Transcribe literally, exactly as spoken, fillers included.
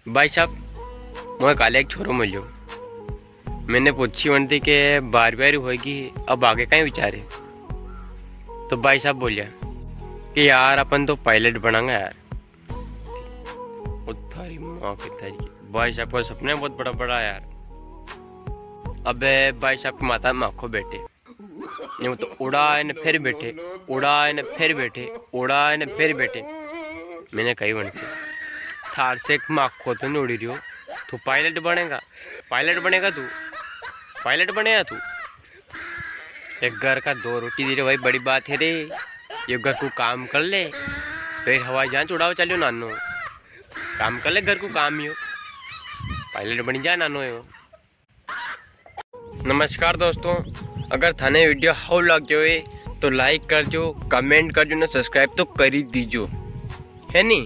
भाई साहब, मोए काले एक छोरो मिल्यो। मैंने पूछी वणती के बारहवीं होएगी, अब आगे काई विचार है? तो भाई साहब बोल्या कि यार, अपन तो pilot बनांगा यार। ओ थारी माँ के थारी। भाई साहब का सपना बहुत बड़ा बड़ा यार। अबे भाई साहब के माथा में माखो बैठे, ने वो तो उड़ाए ने फिर बैठे, उड़ाए ने फिर बैठे, उड़ाए ने फिर बैठे। मैंने कही वणसे, थार से एक माखो तो नी उड़ी रियो, तू pilot बनेगा, pilot बनेगा तू, pilot बनेगा तू। एक घर का दो रोटी दे रे भाई, बड़ी बात है रे। यो घर को काम कर ले, फिर हवाई जहाज उड़ावा चाल्यो नानो। काम कर ले घर को काम यो, pilot बनी जा नानो यो। नमस्कार दोस्तों, अगर थाने video हाउ लाग्यो है तो like करजो, comment करजो ने subscribe तो करी दीजो, है नी?